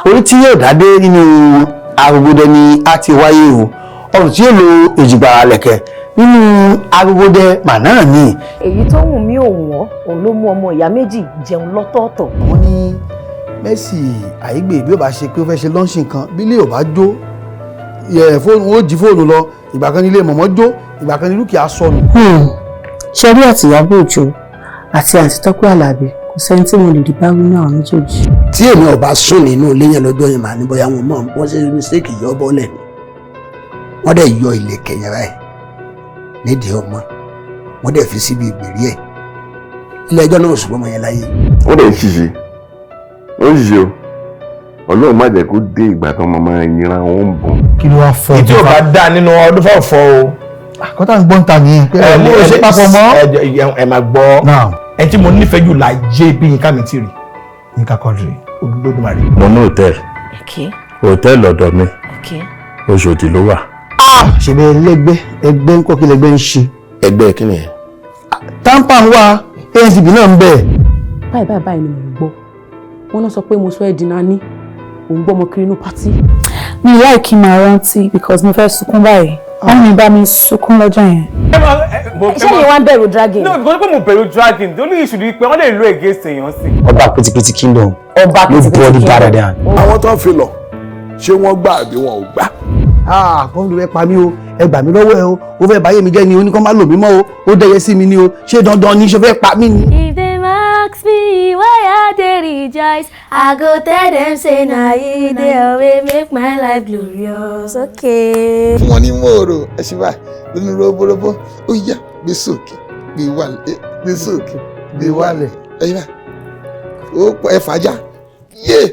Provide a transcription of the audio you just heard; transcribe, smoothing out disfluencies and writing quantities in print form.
Orí tí yóò dádé nínú agogodẹ ni a ti wáyé o, ọrùn tí yóò lo èjìgbà lẹ̀kẹ̀ nínú agogodẹ màná ni. Èyí tó wù mí ò wọ́n, òun ló mú ọmọ ìyá méjì jẹun lọ́tọ̀ọ̀tọ̀. Wọ́n ní Mercy Aigbe, bí ó bá ṣe pé ó fẹ́ ṣe launching kan, bí ilé ò bá jó yẹ fóònù, ó jí fóònù lọ. Ìgbà kan ní ilé mọ̀mọ́ jó, ìgbà kan ní dúkìá sọnù. Ṣe rí àti Ìyábọ̀ Òjó àti àǹtí Tọ́pẹ́ Àlàbí, kò sẹ́ni tí mo lè rí báwí náà méjèèjì. Tí èmi ò bá sùn nínú ilé yẹn lọ́jọ́ yẹn, màá ní bóyá wọn mọ̀ wọ́n ṣe mistake yọ bọ́lẹ̀ ni. Wọ́n dẹ̀ yọ ìlẹ̀kẹ̀ yẹn báyìí nídìí ọmọ, wọ́n dẹ̀ fi síbi ìgbèrí ẹ̀. Ilé ẹjọ́ náà ṣùgbọ́n ọmọ yẹn láyé. Ó dẹ̀ ń ṣiṣẹ́, ó ń ṣiṣẹ́ o. Ọlọ́run má jẹ́ kó dé ìgbà tó máa yinra wọn ń bọ̀. Kí ló wá fọ́? Ìtí ò bá dá nínú ọdún fọ́ọ̀fọ́ o. Àkọ́tà ń gbọ́n ta nìyẹn pé ẹ mú ṣe papọ̀ mọ́. Ẹ máa gbọ́, ẹ tí mo nífẹ̀ẹ́ jù láyé bí Yínká mi ti rí, Yínká Quadri, Olódùmarè. Mo ní hòtẹ́ẹ̀lì, hòtẹ́ẹ̀lì ọ̀dọ̀ mi, Òṣòdì ló wà. Ṣèbí ẹlẹgbẹ́, ẹgbẹ́ ń kọ́, kí lẹgbẹ́ ń ṣe? Ẹgbẹ́ kí nìyẹn? TAMPAN wà, ANTP náà ń bẹ. Báyìí báyìí báyìí ni mò ń gbọ́. Wọ́n náà sọ pé mo sọ ẹ́ di nání, òun gbọ́ ọmọ kiri inú party. Mi láì kí n máa rántí because mo fẹ́ sunkún báyìí, wọ́n mi bá mi sunkún lọ́jọ́ yẹn. Ṣé yìí wá ń bẹ̀rù dragging? No, because pé mo bẹ̀rù dragging, the only issue ni pé wọ́n lè lo against èèyàn sí. Ọba Pìtìpìtì Kingdom. Ọba Pìtìpìtì. Nobody better than. Àwọn tó ń fi lọ, ṣé wọ́n gbà àbí wọn ò gbà? Ah, kọ́ ló fẹ́ pa mí o, ẹ gbà mí lọ́wọ́ ẹ o, ó fẹ́ báyé mi jẹ́ ni, oníkan má lò mí mọ́ o, ó dẹ́yẹ sí mi ni o, ṣé dandan ni? Ṣe fẹ́ pa mí ni? If they ask me why I dey rejoice, I go tell them say na you dey always make my life glorious. Okay. Fún wọn ní mòrò ẹṣin báyìí lónìí, roborobo, ó yá, gbé sókè, gbé wálẹ̀, gbé sókè, gbé wálẹ̀, ẹyin báyìí, ó pọ̀, ẹ fàájà yé.